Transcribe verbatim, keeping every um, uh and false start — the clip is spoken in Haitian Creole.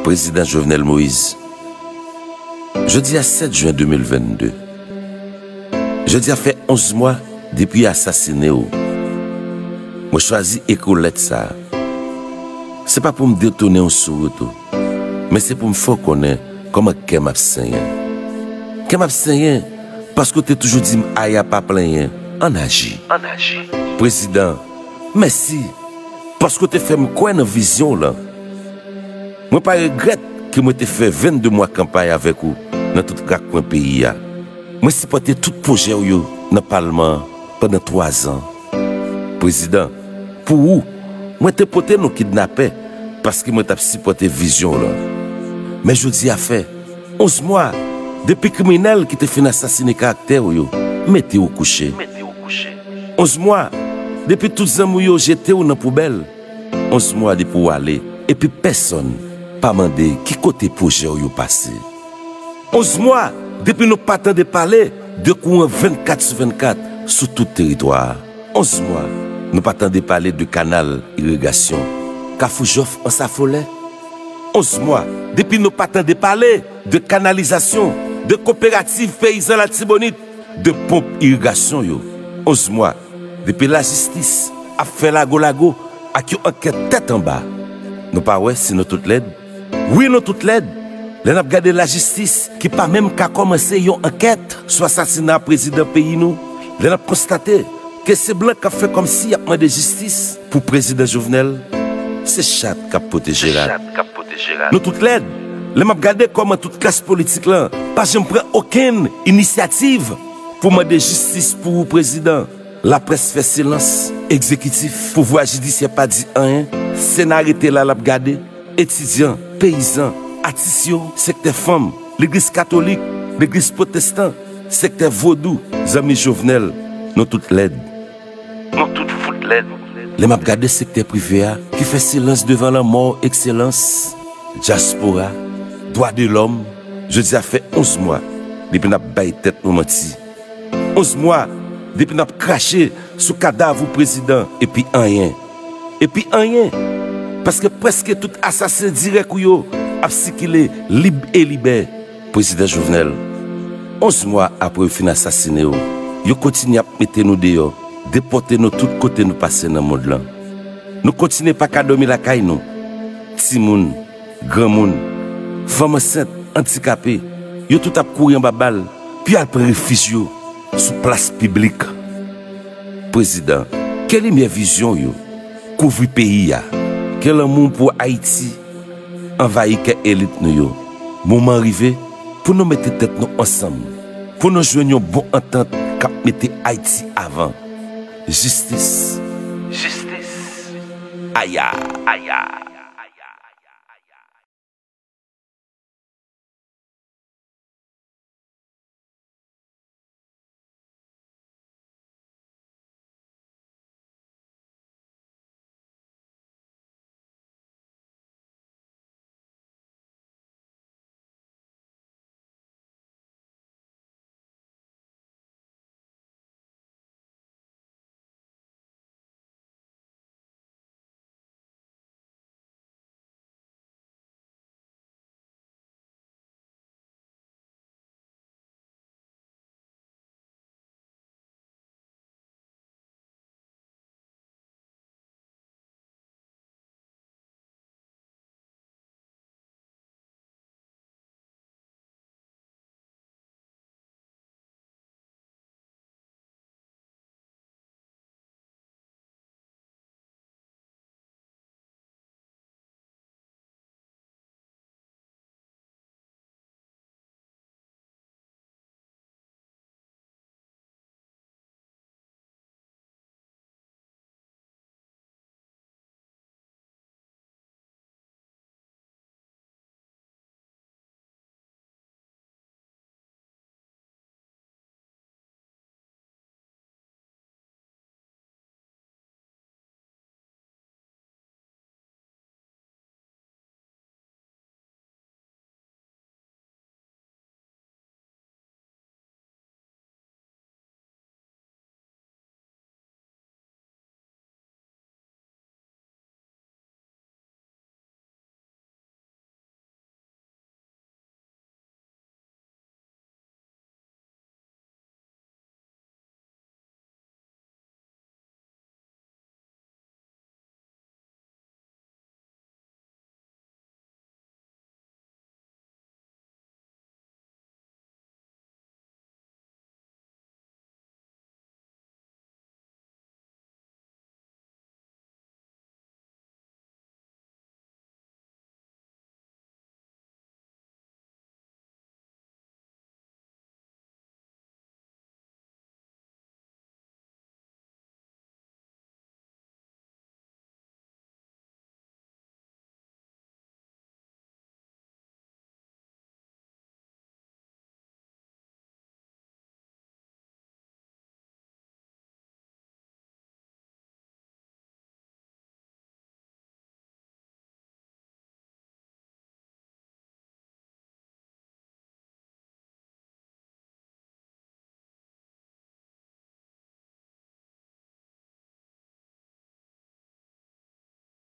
Prezidan Jovenel Moïse. Jodi a sèt jen de mil vennde. Jodi a fè onz mwa depi yo asasine w. Mwen chwazi ekri w lèt sa a. Se pa pou m detounen w sou wout ou, men se pou m fè w konnen kòman kè m ap senyen. Kè m ap senyen paske w te toujou di m, "Aya, pa plenyen, ann aji." Ann aji. Prezidan, mèsi paske w te fè m kwè nan vizyon w lan. Mwen pa regrèt ke mwen te fè vennde mwa kanpay avèk ou nan tout rakwen peyi a. Mwen sipòte tout pwojè w yo nan palman an pandan twa zan. Prezidan, pou ou, mwen te pote non kidnapè paske mwen t ap sipòte vizyon w lan. Men jodi a fè onz mwa depi kriminèl ki te fin asasine karaktè w yo mete w kouche. Onz mwa depi tout zanmi w yo jete w nan poubèl. Onz mwa depi w ale, epi pèsonn pa mande ki kote pwojè w yo pase. Onz mwa depi nou pa tande pale de kouran vennkat sou vennkat sou tout teritwa a. Onz mwa nou pa tande pale de kanal irigasyon, Kafou Jòf Ansafolè. Onz mwa depi nou pa tande pale de kanalizasyon, de koperativ peyizan Latibonit, de ponp irigasyon yo. Onz mwa depi lajistis ap fè lago lago ak yon ankèt tèt anba. Nou pa wè si nou tout lèd? Wi, nou tout lèd. Lè n ap gade lajistis ki pa menm ka kòmanse yon ankèt sou asasina prezidan peyi nou, lè n ap konstate ke se blan k ap fè kòmsi y ap mande jistis pou prezidan Jovenel, se chat k ap pote Jerad. Nou tout lèd. Lè m ap gade kòman tout klas politik lan pa janm pran okenn inisyativ pou mande jistis pou ou, prezidan. Laprès fè silans, egzekitif, pouvwa jidisyè pa di anyen, Sena rete la l ap gade, etidyan, peyizan, atis yo, sektè fanm, legliz katolik, legliz pwotestan, sektè vodou, zanmi Jovenel, nou tout lèd. Nou tout fout lèd. Lè m ap gade sektè prive a ki fè silans devan lanmò w, Ekselans, dyaspora, dwa de lòm, jodi a fè onz mwa depi n ap bay tèt nou manti. Onz mwa depi n ap krache sou kadav ou, prezidan, epi anyen. Epi anyen. Paske prèske tout asasen dirèk ou yo ap sikile lib e libè, prezidan Jovenel. Onz mwa apre yo fin asasine w, yo kontinye ap mete nou deyò, depòte nou tout kote nou pase nan mond lan. Nou kontinye pa ka dòmi lakay nou. Timoun, granmoun, fanm ansent, andikape, yo tout ap kouri anba bal, pi al pran refij yo sou plas piblik. Prezidan, ke limyè vizyon w yo kouvri peyi a, ke lanmou w pou Ayiti anvayi kè elit nou yo. Moman rive pou nou mete tèt nou ansanm, pou nou jwenn yon bon antant k ap mete Ayiti avan. Jistis. Jistis. Aya. Aya.